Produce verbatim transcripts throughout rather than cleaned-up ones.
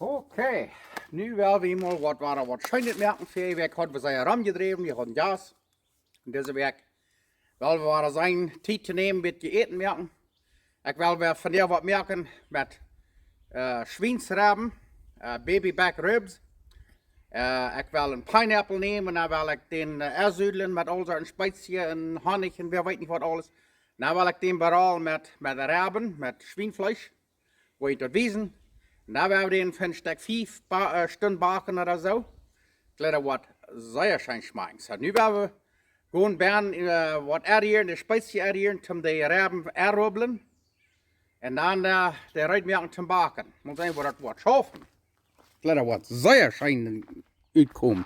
Okay, nu well wie mol waut, wada waut Scheenet moaken fa junt. Wie hauden sea romjedräwen, wie hauden Jast. Un dise Wäakj well wie wada seenen Tiet to nämen, bät Äten moaken. Ekj well wada vondoag waut moaken met, äh, Schwiensrebben, äh, baby back ribs. Äh, ekj well een pineapple nämen un dan well ekj dän, äh, ensudlen met aul soone Spezien un Honnich un wäa weet nich waut aules. Dan well ekj dän berollen met, met Rebben, met Schwienfleesch, woo ekj daut wiesen. Un dan woa wie dän fa een Stekj fief ba-, äh, Stund baken ooda soo. Ekj jleew daut woat sea scheen schmakjen. Soo, nu woa wie gonen benen, äh, waut erhieren, de Spezien erhieren, om de Rebben enrubblen. Un dan, äh, de reed moaken om to baken. Mott seenen woo daut woat schaufen. Ekj jleew daut woat sea scheen utkomen.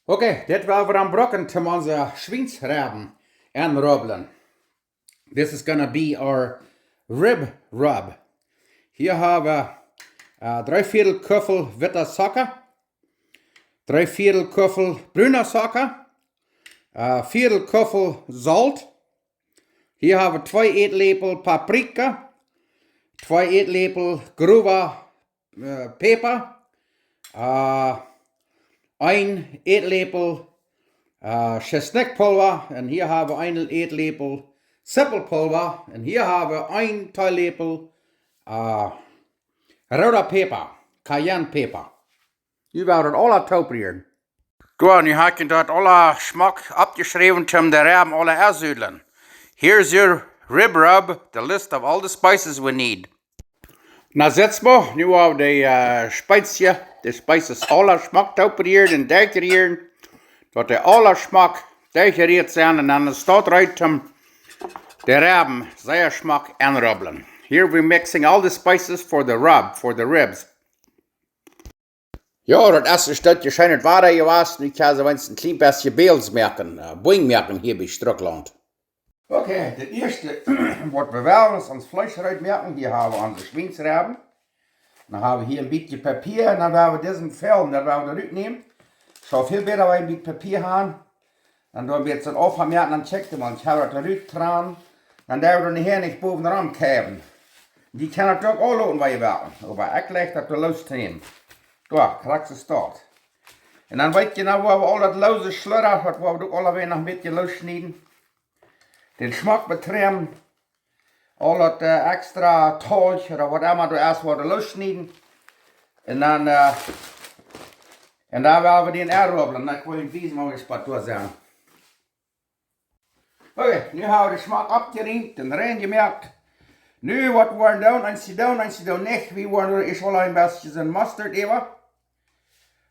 Okay, dit woa wie dan brucken om onse Schwiensrebben enrubblen. This is gonna be our rib rub. Hia hab wie, äh, dree Viedel Kuffel witta Socka, dree Viedel Kuffel bruna Socka, äh, Viedel Kuffel Solt. Hia hab wie twee Ätläpel Paprika, twee Ätläpel growa äh, Päpa, äh, een Ätläpel, äh, Schisnikjpulwa, un hia hab wie een Ätläpel Sipelpulwa, un hia hab wie een Teeläpel, äh, rooda Päpa, Cayenne Päpa. Nu woa wie daut aula tooprieren. Goot, nu hab ekj daut aula schmock oppjeschräwen, om de Rebben aula ensudlen. Here's your rib rub, the list of all the spices we need. Na, sitst mau, nu woa wie de, äh, Spezien, de Spezien aula schmock tooprieren un derchrieren, daut dee aula schmock derchjerieet sent, un dan es daut reed om de Rebben sea schmock enrubblen. Here we're mixing all the spices for the rub, for the ribs. Jo, daut es een Stekj scheenet Wada jewast. Nu kaun wie ons een kjlien bät Bäls moaken, äh, Bojen moaken hia bie Strucklaunt. Okay, daut ieeschte, waut wie wellen, es ons Fleesch reed moaken. Hia hab wie onse Schwiensrebben. Dan hab wie hia een bät Papia un dan woa wie disen Film, daut woa wie rutnämen. Saul väl bäta, wan wie een bät Papia haben. Dan doo wie daut aufmoaken, dan check wie mol, dan kjenn wie daut rut tranen. Dan doo wie daut hia nich bowen romkjeiwen. Jie kjennen daut uk aul loten, wan jie wellen. Oba ekj jleich daut loos to nämen. Doa, krakjt soo steit. Un dan weet jie nu, woo wie aul daut loose Schludda, daut woa wie uk aula wada noch een bät loos schnieden. Dän Schmock betrimmen. Aul daut, äh, extra Tolch ooda waut emma doa es, woa wie loos schnieden. Un dan, äh, un dan woa wie dän enrubblen. Dan kaun ekj wiesen, woo wie Spatua sent. Okay, nu hab wie dän Schmock oppjerieemt un rein jemoakt. Nu, waut wie woaren doonen, wan wie doonen, wan wie doonen nich, wie woaren ieescht aul een bät soone Mustard äwa.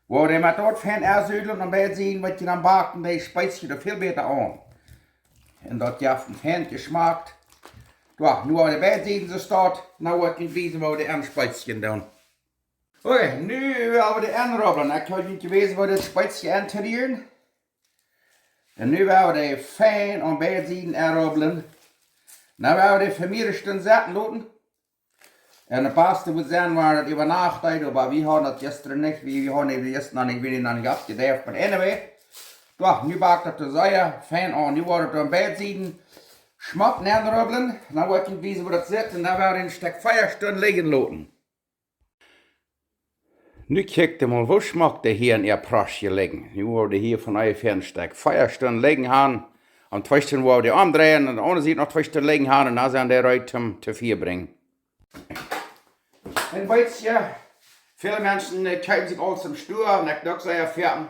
Woa wie dee met daut fein ensudlen un bie sieden, waut jie dan backen, dee Spezien doa väl bäta aun. Un daut jeft een fein Jeschmack. Jo, nu woa wie dee bie sieden soo steit, nu woa ekj junt wiesen, woo wie dee aun Spezien doonen. Okay, nu woa wie dee enrubblen. Ekj hab junt jewast, woo daut Spezien entorieren. Un nu woa wie dee fein aun beid Sieden enrubblen. Nu woa wie dee fa mea Stunden sitten loten. Un daut baste wudd sennen, wan wie daut äwa Nacht deeden, oba wie hauden daut jistren nich, wie, wie hauden daut jistren noch nich, wie noch nich oppjedäft, but anyway. Jo, nu backt daut sea fein aun. Nu woa wie daut aun beid Sieden schmock enrubblen. Nu woa ekj junt wiesen, woo daut sitt, un dan woa wie daut een Stekj vea Stunden lijen loten. Nu kjikjt mol, woo schmock dee hia en äa Proschje lijen. Nu woa wie dee hia von onjefäa een Stekj vea Stunden lijen haben. Om twee Stunden woa wie dee omdreien un aun de aundre Sied noch twee Stunden lijen haben un dan sent dee reed om to Fia brinjen. Un weetst, väle Menschen, äh, kjeepen sikj aules em Stua un ekj doo uk sea foaken.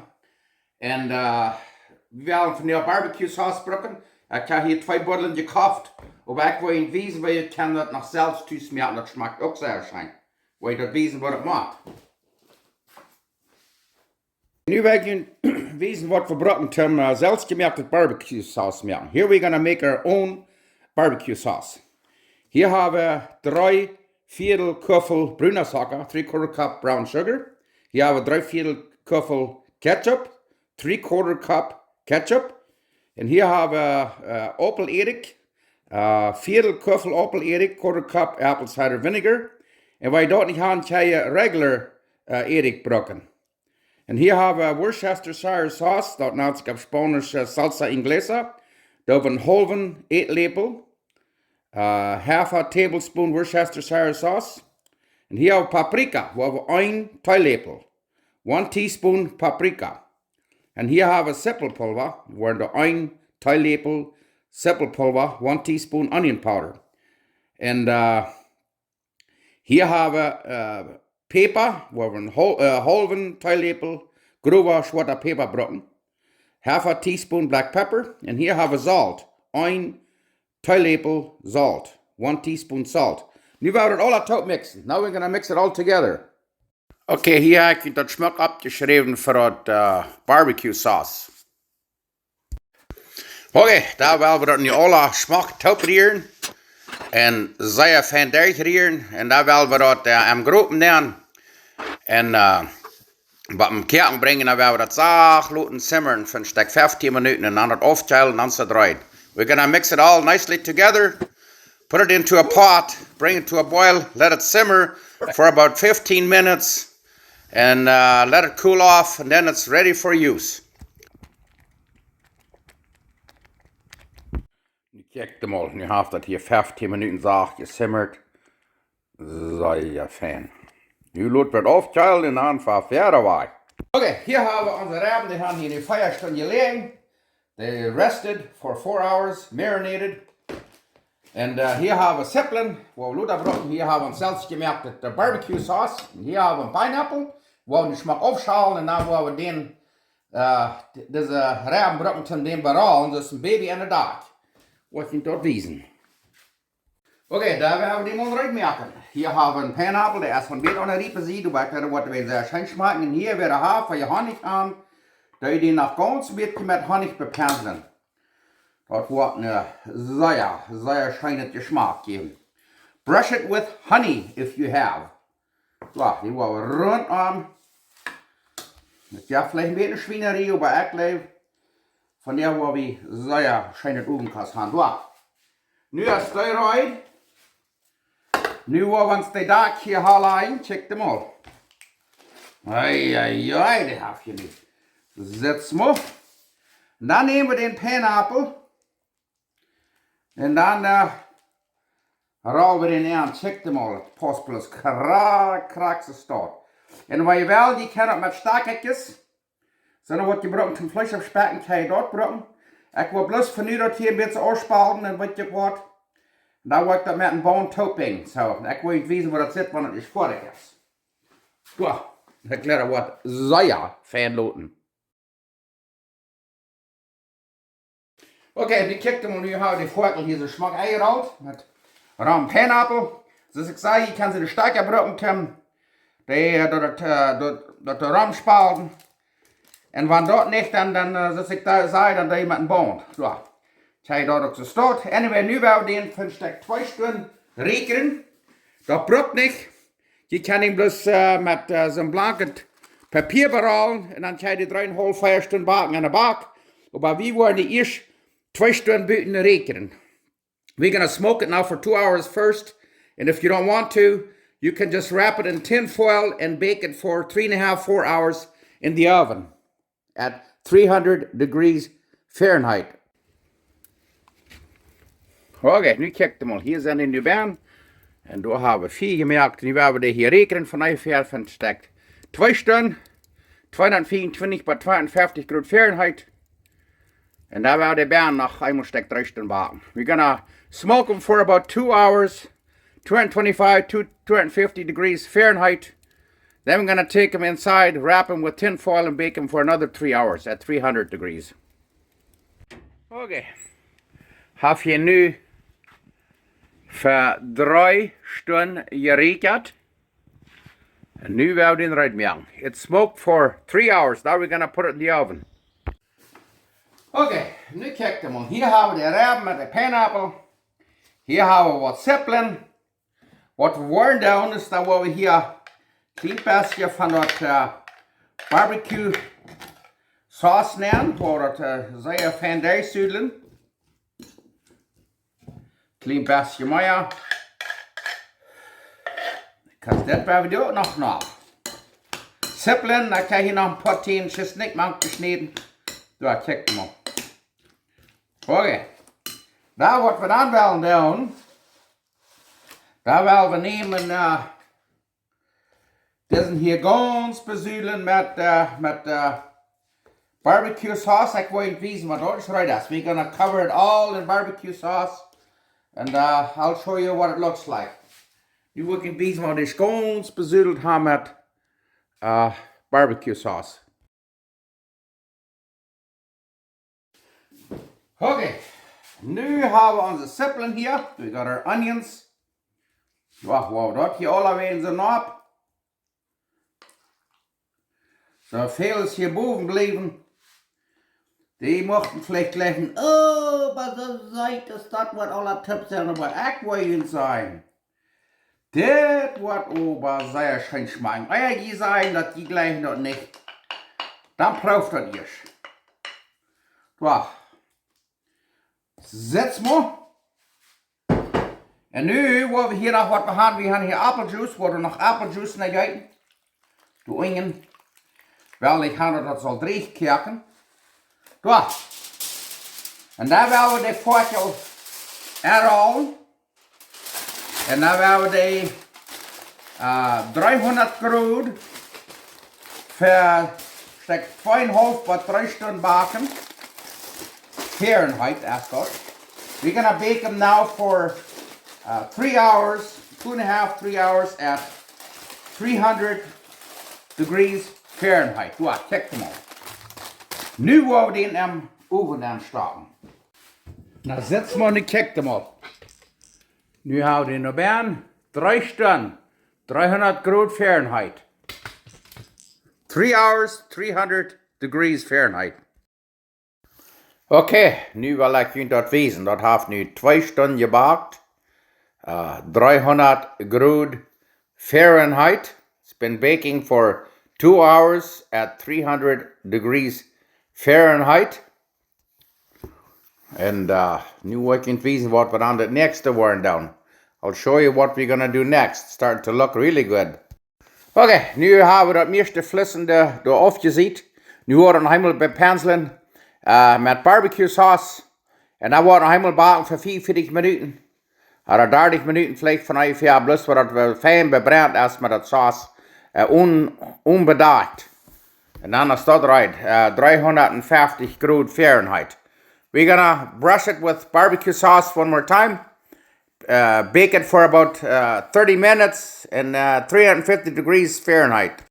Un, äh, wie wellen vondoag Barbecue Sauce brucken. Ekj hab hia twee Buddels jekoft, oba ekj well junt wiesen, woo jie kjennen daut noch selfst tus moaken. Daut schmakjt uk sea scheen. Well junt daut wiesen, woo daut moakt. Nu well ekj junt wiesen, waut wie brucken toom, äh, selfstjemoakte Barbecue Sauce moaken. Here we're gonna make our own barbecue sauce. Hia hab wie dree Viedel Kuffel bruna Zucka, three quarter cup brown sugar. Hia hab wie dree Viedel Kuffel Ketchup, three quarter cup Ketchup. Un hia hab wie, äh, Aupel Ädikj, äh, Viedel Kuffel Aupel Ädikj, quarter cup apple cider vinegar. Un wan jie daut nich haben, kjenn jie regular, äh, Ädikj brucken. Un hia hab wie Worcestershire Sauce, daut nant sikj opp Spaunisch, äh, Salsa Inglesa. Doa hab wie een haulwen Ätläpel, äh, half a tablespoon Worcestershire Sauce. Un hia hab wie Paprika, woa wie een Teeläpel, one teaspoon paprika. Un hia hab wie Sipelpulwa, woa wie een Teeläpel Sipelpulwa, one teaspoon onion powder. Un, äh, hia hab wie, äh, Päpa, woa wie een hol-, äh, haulwen Teeläpel growa schwoata Päpa bruken. Half a teaspoon black pepper. Un hia hab wie Solt, een Teeläpel Solt, one teaspoon salt. Nu woa wie daut aula toop mixen. Now we're gonna mix it all together. Okay, hia hab ekj daut schmock oppjeschräwen fa daut, äh, barbecue sauce. Okay, dan woa wie daut nu aula schmock toop rieren un sea fein derchrieren. Un dan woa wie daut, äh, em Gropen nämen un, äh, bie dän Koaken brinjen, dan woa wie daut sacht loten simmern fa een Stekj feftieen Minuten un dan daut aufkjeelen un dan es daut reed. We're gonna mix it all nicely together, put it into a pot, bring it to a boil, let it simmer for about fifteen minutes, and, uh, let it cool off, and then it's ready for use. Nu kjikj mol, nu haft daut hia feftieen Minuten sacht jesimmert. Sea fein. Nu lot wie daut aufkjeelen un dan fa wieda wajch. Okay, hia hab wie onse Rebben, dee haben hia nu vea Stund jeläajen. They rested for four hours, marinated. Un, äh, hia hab wie Siplen, woa wie lota bruken. Hia hab wie ons selfst jemoakte, de barbecue sauce. Un hia hab wie een pineapple, woa wie dän schmock aufschalen un dan woa wie dän, äh, d-, dise Rebben bruken toom dän berollen, daut es een Baby in de Dach. Woa ekj junt daut wiesen. Okay, dan woa wie dee mol reed moaken. Hia hab wie een pineapple, dee es von bät aun de riepe Sied, oba ekj weet waut, dee woat sea scheen schmakjen. Un hia woa wie Honisch han, dee wie noch gaunz bät met Honisch bepenslen. Daut woat een sea, sea scheenet Jeschmak jäwen. Brush it with honey if you have. Soo, dee woa wie runtom. Daut jeft veleicht een bät Schwienarie, oba ekj jleew, von dee woa wie sea scheenet Owenkost han. Soo. Nu es dee reed. Nu woa wie ons de Dach hia aul aun, kjikj mol. Ei, ei, ei, dee haft hia nich. Sett mol. Un dan näm wie dän pineapple. Un dan, äh, roll wie dän aun, kjikj mol. Daut paust bloos krakjt, krakjt soo aus daut. Un wan jie wellen, jie kjennen daut met Stakjkjes, soo aus jie bruken toom Fleesch oppspekjen, kjenn jie daut bruken. Ekj well bloos fa nu daut hia een bät aufspalten un weet jie waut. Dan woa ekj daut met een Bone toopbinjen. Soo, ekj well junt wiesen, woo daut sitt, wan daut foadich es. Soo, ekj jleew daut woat sea fein loten. Okay, nu kjikj mol, nu hab wie de Foakel hia soo schmock enjerolt met rom pineapple. Soo aus ekj säd, jie kjennen see de Stakja bruken, toom dee, äh, daut, äh, daut, daut de rom spalten. Un wan daut nich, dan, dan, äh, soo aus ekj säd, dan doo jie met een Bone. Soo. Kjenn jie daut uk soo stonen. Anyway, nu woa wie dän fa een Stekj twee Stund räakjnen. Daut brukt nich. Jie kjennen am bloos, äh, met, äh, soon blanket Papia berollen un dan kjenn jie dee dree un haulf, vea Stund backen enne Back. Oba wie woaren dee ieescht twee Stund buten räakjnen. We're gonna smoke it now for two hours first. And if you don't want to, you can just wrap it in tin foil and bake it for three and a half, four hours in the oven at three hundred degrees Fahrenheit. Okay, nu kjikj mol, hia sent dee nu benen. Un doa hab wie Fia jemoakt. Nu woa wie dee hia räakjnen von onjefäa fa een Stekj twee Stund, tweehundertvierundzwanzig bie tweehundertfünfzig Grad Fahrenheit. Un dan woa wie dee benen noch eemol een Stekj dree Stund backen. We're gonna smoke them for about two hours, two hundred twenty-five to two hundred fifty degrees Fahrenheit. Then we're gonna take them inside, wrap them with tin foil and bake them for another three hours at three hundred degrees. Okay. Hab hia nu fa dree Stund jeräakjat. Un nu woa wie dän reed moaken. It smoked for three hours. Now we're gonna put it in the oven. Okay, nu kjikj mol. Hia hab wie de Rebben met de pineapple. Hia hab wie waut Siplen. Waut wie woaren doonen es, dan woa wie hia een kjlien bät von daut, äh, barbecue sauce nämen, wua daut, äh, sea fein derchsudlen. Kjlien bät mea. Kaust daut bie de uk noch no. Siplen, dan kjrie jie noch een poa Tieen Tschesnikj mank jeschnäden. Soo, kjikj mol. Okay. Dan waut wie dan woaren doonen, dan woa wie nämen, äh, Dise hia gaunz besudlen met, äh, met, äh, barbecue sauce. Ekj woa junt wiesen waut daut es, right? We're gonna cover it all in barbecue sauce. And, uh, I'll show you what it looks like. Nu woa ekj junt wiesen waut ekj gaunz besudelt hab met, äh, barbecue sauce. Okay, nu hab wie onse Zippeln hia. We got our onions. Jo, woa wie daut hia aula wada soo nopp. Soo väl es hia bowen jebläwen. Dee muchten veleicht jlikjen, oh, oba soo seet aus daut waut aula Tipps sent, oba ekj woa junt sajen, dit woat oba sea scheen schmakjen. Ea jie sajen daut jie jlikjen daut nich, dan prooft daut ieescht. Wach. Sitz mau. Un nu woa wie hia noch waut, wie haben, wie haben hia Appeljuice, woa wie noch Appeljuice nenn jeeten. Doa unjen. Well, ekj hab daut, daut saul dreech koaken. Doa. Un dan woa wie de Foakel aunrollen. Un dan woa wie de, äh, dreehundat Grod fa, stekj, tweeunhaulf bat dree Stund backen. Fahrenheit, es daut. We're gonna bake them now for, uh, three hours, two and a half, three hours at three hundred degrees Fahrenheit. Doa, kjikj mau. Nu woa wie dee em Owen aunstoppen. Na, sitz mau, nu kjikj mau. Nu hab wie dee no benen. Dree Stund, dreehundat Grod Fahrenheit. Three hours, three hundred degrees Fahrenheit. Okay, nu well ekj junt daut wiesen. Daut haft nu twee Stund jebackt. Äh, dreehundat Grod Fahrenheit. It's been baking for two hours at three hundred degrees Fahrenheit. Un, äh, nu woa ekj junt wiesen waut wie dan daut näakjste woaren doonen. I'll show you what we're gonna do next. Starting to look really good. Okay, nu hab wie daut mieeschte Flissende doa aufjesiet. Nu woa wie noch eemol bepenslen, äh, met barbecue sauce. Un dan woa wie noch eemol backen fa vieaunvieetich Minuten. Ooda dartich Minuten veleicht von onjefäa, bloos waut daut woll fein bebrent es met daut sauce, äh, un-, onbedakjt. Un dan es daut right, äh, dreehundat fieftich Grod Fahrenheit. We're gonna brush it with barbecue sauce one more time. Uh, bake it for about, uh, thirty minutes and, uh, three hundred fifty degrees Fahrenheit.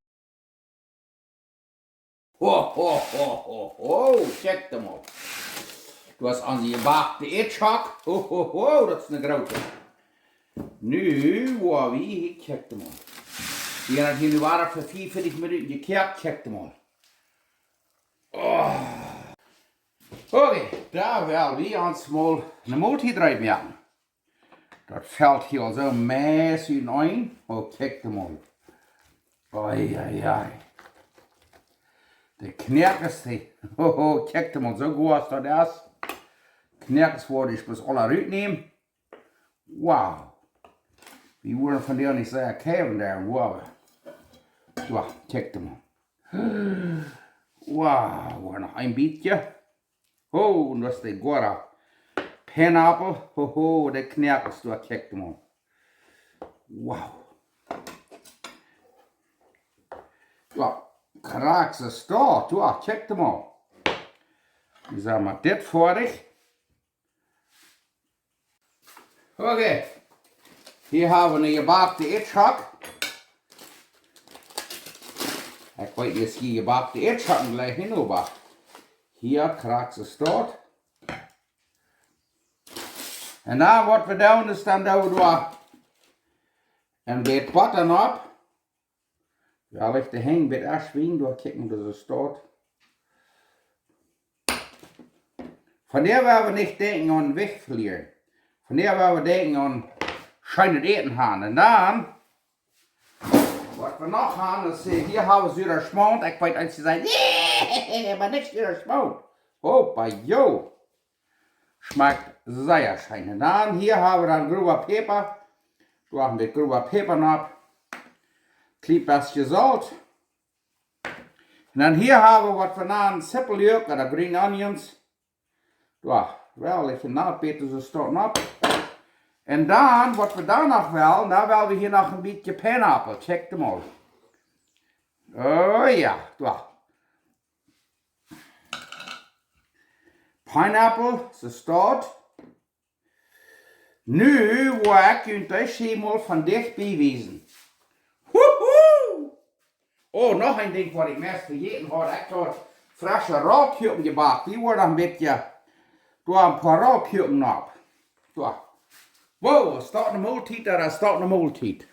Ho, ho, ho, ho, ho, kjikj mau. Daut es onse jebackte Eadschock. Ho, ho, ho, daut es eene groote. Nu woa wie, kjikj mau. Wie haben hia nu wada fa vieaunvieetich Minuten jekoakt, kjikj mau. Oh. Okay, dan woa wie ons mol eene Moltiet reed moaken. Daut felt hia soo meist enn een. Oh, kjikj mau. Oi, oi, oi. De Knoakes, dee. Oh, oh, kjikj mau, soo goot aus daut es. Knoakes woa ekj bloos aula rutnämen. Wow. Wie woaren von dee nich sea kjrieen, doa, wow. Soo, kjikj mau. Wow, woa noch een bät. Oh, un daut es de goode pineapple. Ho, ho, de Knoakes, doa, kjikj mau. Wow. Doa, krakjt soo, doa, kjikj mau. Wie sent met dit foadich. Okay. Hia haben wie eene jebackte Eadschock. Ekj weet nich, hia jebackte Eadschocken jlikjen, oba hia krakjt soo. Un dan waut wie doonen es dan doa een bät Botta opp. Jo, wie de Henj bät aunschwienen, doa kjikj mau, daut es daut. Vondoag woa wie nich denkjen aun Jewicht velieren. Vondoag woa wie denkjen aun scheenet Äten haben. Un dan, waut wie noch haben, es, äh, hia haben wie sura Schmaunt. Ekj weet, eenje sajen, nä, oba nich sura Schmaunt. Oba jo. Schmakjt sea scheen. Un dan hia haben wie dan growa Päpa. Doa haben wie growa Päpa opp. Kjlien bät Solt. Un dan hia haben wie waut wie nanen Zippeljoakj ooda green onions. Doa, well, ekj nanen bät soo stonen opp. Un dan, waut wie dan noch wellen, dan well wie hia noch een bät pineapple. Kjikj mau. Oh jo, doa. Pineapple, see steit. Nu woa ekj junt dee Schimmel von dicht bie wiesen. Huhu! Oh, noch een Dinkj waut ekj meist vejäten haud. Ekj haud fresche Rollkuaken jebakt. Dee woaren een bät, doa een poa Rollkuaken opp. Doa. Wow, es daut ne Moltiet, daut es daut ne Moltiet.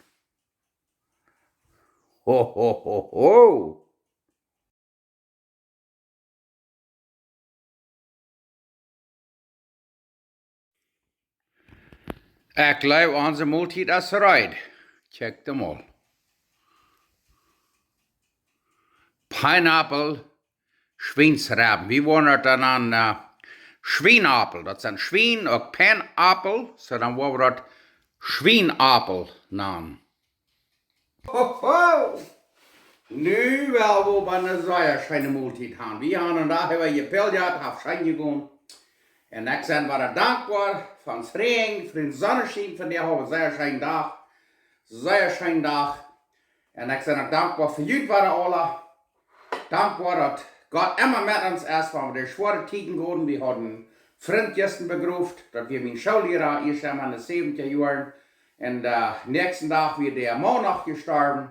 Ho, ho, ho, ho. Ekj jleew, onse Moltiet es reed. Check dem aul. Pineapple, Schwiensrebben. Wie woaren daut dan nanen, äh, Schwienappel. Daut sent Schwien, uk Pineapple. Soo, dan woa wie daut Schwienappel nanen. Hoho! Nu well wie oba ne sea scheene Moltiet han. Wie han vondoag äwa jepiljat, haft scheen jegonen. Un ekj sie wada dankboa fa ons Räajen, fa dän Sonnenschien, vondoag haud wie sea scheenen Dach. Sea scheenen Dach. Un ekj sie uk dankboa fa junt wada aula. Dankboa daut Gott emma met ons es, wan wie derch schwoare Tieden gonen. Wie hauden Frint jistren begroft, daut wia mien Schoolliera, ieescht emol enne säwentja Joaren. Un, äh, näakjsten Dach wia de Maun noch jestorwen.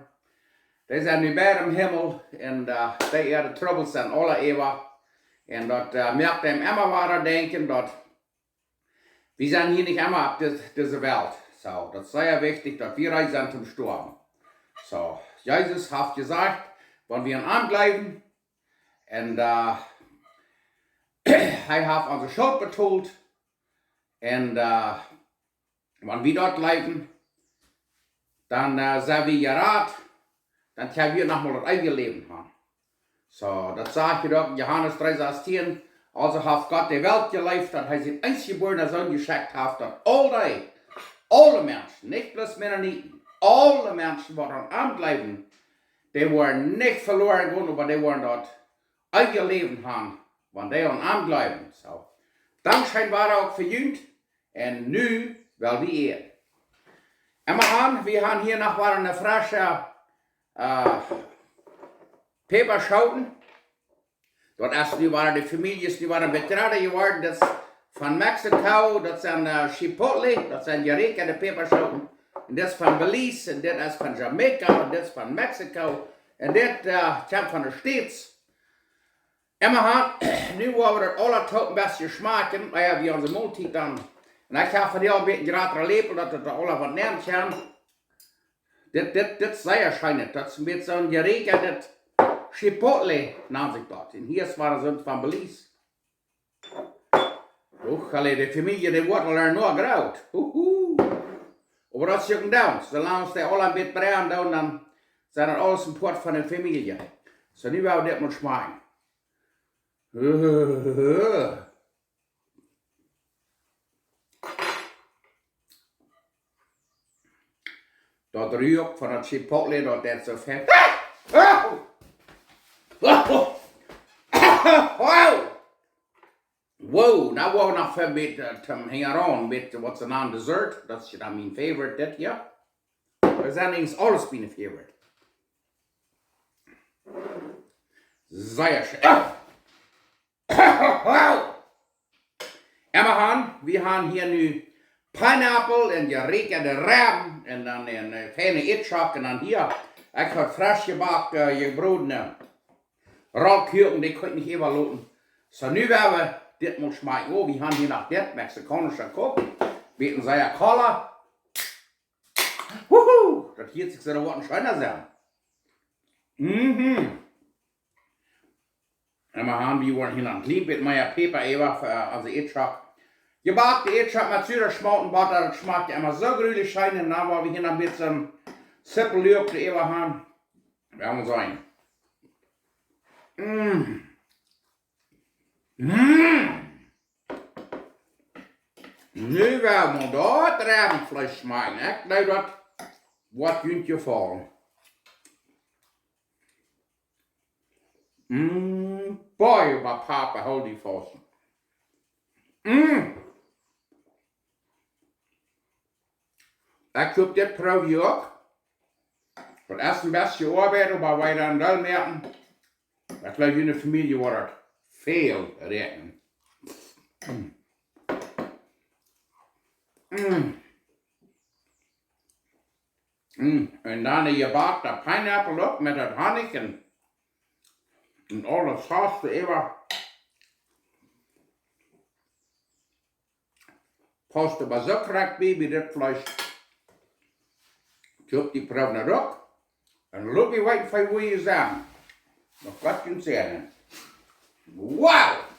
Dee sent nu beid em Himmel un, äh, dee äare Trubbels sent aula äwa. Un daut, äh, moakt eenem emma wada denkjen daut wie sent hia nich emma opp dis-, dise Welt. Soo, daut es sea wichtich daut wie reed sent toom stoawen. Soo, Jesus haft jesajcht, wan wie aun am jleewen, un, äh, hee haft onse Schult betolt, un, äh, wan wie daut jleewen, dan, äh, sent wie jerat, dan kjenn wie noch mol daut eewje Läwen han. Soo, daut sajcht hia uk en Johanes dree sastieen: "Also haft Gott de Welt jeleeft, daut hee sienen eensjebuarnen Sän jeschekjt haft, daut aul dee, aule Menschen, nich bloos Mennoniten, aule Menschen waut aun am jleewen, dee woaren nich veloaren gonen, oba dee woaren daut eewje Läwen han, wan dee aun am jleewen." Soo, dankscheen wada uk fa junt. Un nu well wie äten. Emma han, wie han hia noch wada ne fresche, äh, Päpaschooten. Daut es nu wada, de Famielje es nu wada een bät jrata jeworden. Daut es von Mexiko, daut sent, äh, Chipotle, daut sent jeräakjade Päpaschooten. Un dit es von Belize, un dit es von Jamaica, un dit es von Mexiko. Un dit, äh, kjemt von de States. Emma han, nu woa wie daut aula toop een bät schmakjen, ea wie onse Moltiet dan. Un ekj hab fa die een bät jrata Läpel, daut daut aula waut nämen kaun. Dit, dit, dit es sea scheen. Daut es met soon jeräakjadet Chipotle, nant sikj daut. Un hia es wada soont von Belize. Och, aule, de Famielje, dee woat aul noch groot. Huhu. Oba daut es uk een Down. Soo lang aus dee aula een bät brennen doonen, dan sent daut aules een Poat von de Famielje. Soo, nu woa wie dit mol schmakjen. Daut ruak von daut Chipotle, daut deit soo fein. Wow, nu woa wie noch een bät, äh, toom hinjaraun, bät waut see nanen dessert. Daut es dan mien favorite, dit hia. Daut es aules mien favorite. Sea scheen. Emma han, wie han hia nu Pineapple un jeräakjade Rebben un dan een, äh, feine Ätschock un dan hia. Ekj hab fresch jebakt, äh, jebrodne Rollkuaken, dee kunn ekj nich äwaloten. Soo, nu woa wie dit mol schmakjen. Oh, wie han hia noch dit mexikaunische Koken. Bät sea kola. Wuhu! Daut hieet sikj soo, daut woat een scheena sennen. Mhm. Un wie han, wie woaren hia noch een kjlien bät mea Päpa äwa fa, äh, onse Ätschock. Jebakte Ätschock met sure Schmautenbotta, daut schmakjt emma soo grulich scheen. Un dan woa wie hia noch een bät Sipelluak äwa han. Woa wie mol seenen. Mm. Mm. Nu woa wie mol daut Rebbenfleesch schmakjen. Ekj jleew daut woat junt jefaulen. Mm, boy, oba Papa, hool die faust. Mm. Ekj hop, dit proow jie uk. Daut es een bät Oabeit, oba wie dan wel moaken. Ekj jleew, june Famielje woat daut väl räakjnen. Mm. Mm. Mm. Un dan de jebackte Pineapple uk met daut Honnich un, un aule Sauce doaräwa. Paust oba soo krakjt bie, bie dit Fleesch. Ekj hop, jie proowen daut uk. Un lot mie weeten, woo jie sent. Noch waut jie sajen. Wow!